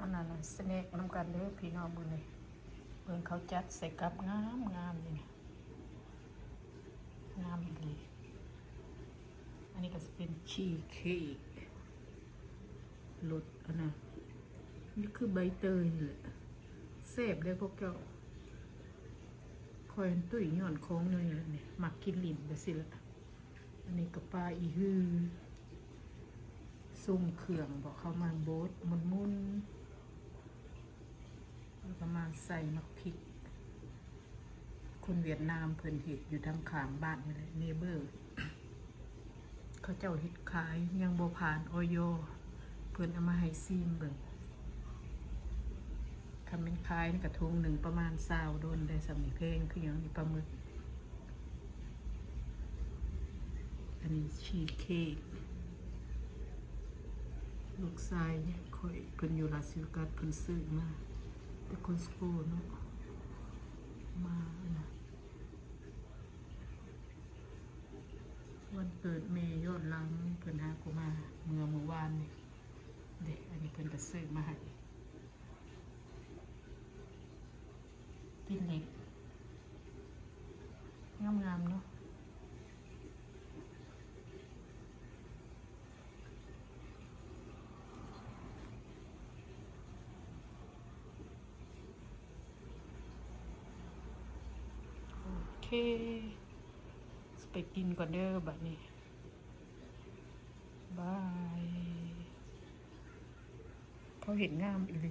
ອັນນັ້ນນະ ສະແນັກນຳກັນເດີພີ່ນ້ອງ ເບິ່ງນີ້ ເບິ່ງເຂົາຈັດໃສ່ກັບງາມໆ ນີ້ນະ ງາມອີ່ຫຼີ. ອັນນີ້ກໍຊິເປັນຊີສເຄັກ ລົດອັນນະ ນີ້ຄືໃບເຕີຍນີ້ແຫຼະ ແຊບເດ້ພວກເຈົ້າ. ຂ້ອຍຫັ້ນຕຸ້ຍຍ້ອນຂອງແນວນີ້ແຫຼະນີ້ ມັກກິນຫຼິ້ນໄປຊີ້ລະ. ອັນນີ້ກໍປາອີຫື ຊົງເຄື່ອງ ເບາະ ເຂົ້າມາບົດໝຸ່ນໆ ແລ້ວກໍມາໃສ່ໝາກພິກ ຄົນຫວຽດນາມເພິ່ນເຮັດຢູ່ທາງຂ້າງບ້ານນີ້ແຫຼະ ເນເບີ ເຂົາເຈົ້າເຮັດຂາຍ ຍັງບໍ່ຜ່ານ ອອຍ ເພິ່ນເອົາມາໃຫ້ຊີມເບິ່ງ. ຄັນແມ່ນຂາຍນີ້ກະຖົງໜຶ່ງປະມານຊາວໂດນໄດ້ສ່ຳນີ້ ແພງຄືຫຍັງນີ້ ປາໝຶກ. ອັນນີ້ຊີສເຄັກ ລູກຊາຍຂ້ອຍເພິ່ນຢູ່ລາສເວກັສ ເພິ່ນຊື້ມາແຕ່ Costco ເນາະ ມາອັນນະ ວັນເກີດແມ່ຍ້ອນຫຼັງ ເພິ່ນຫາກໍມາເມື່ອມື້ວານນີ້ເດ້. ອັນນີ້ເພິ່ນກໍຊື້ມາໃຫ້ ກິນເລັກ ງາມໆ ເນາະ. ໂອເຄ ຊິໄປກິນກ່ອນເດີບັດນີ້ ບາຍ. ເຂົາເຮັດງາມອີ່ຫຼີ.